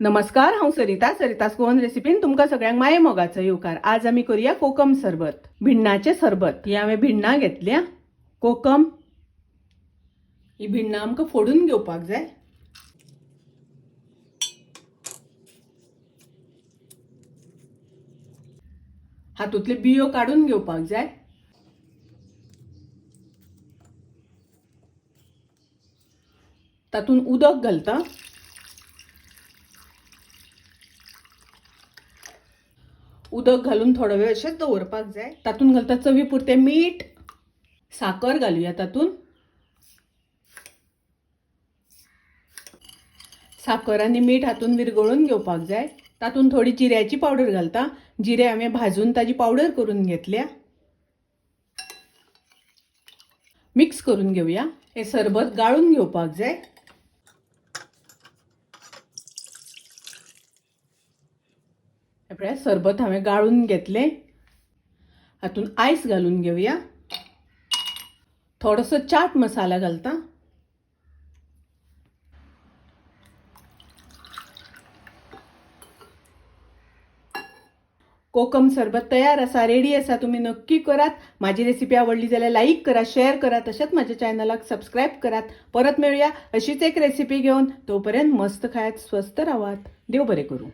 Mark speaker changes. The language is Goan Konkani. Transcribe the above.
Speaker 1: नमस्कार, हांव सरिता. सरितास गोवन रेसिपीन तुमकां सगळ्यांक माये मोगाचो येवकार. आज आमी करूया कोकम सरबत, भिण्णाचें सरबत. ही हांवें भिण्णां घेतल्या, कोकम. ही भिण्णां आमकां फोडून घेवपाक जाय. हातूंतले बियो काडून घेवपाक जाय. तातूंत उदक घालता. उदक घालून थोडो वेळ अशेंच दवरपाक जाय. तातूंत घालता चवी पुरतें मीठ, साकर घालुया तातूंत. साकर आनी मीठ हातूंत विरगळून घेवपाक जाय. तातूंत थोडी जिऱ्याची पावडर घालता. जिरे हांवें भाजून ताजी पावडर करून घेतल्या. मिक्स करून घेवया. हें सरबत गाळून घेवपाक जाय. हें पळयात, सरबत हांवें गाळून घेतलें. हातूंत आयस घालून घेवया. थोडोसो चाट मसाला घालता. कोकम सरबत तयार आसा, रेडी आसा. तुमी नक्की करात. माझी रेसिपी आवडली जाल्यार लाईक करा, शेअर करा, तशेंच माझ्या चॅनलाक सबस्क्राईब करात. परत मेळुया अशीच एक रेसिपी घेवन. तोपर्यंत मस्त खायात, स्वस्थ रावात. देव बरें करूं.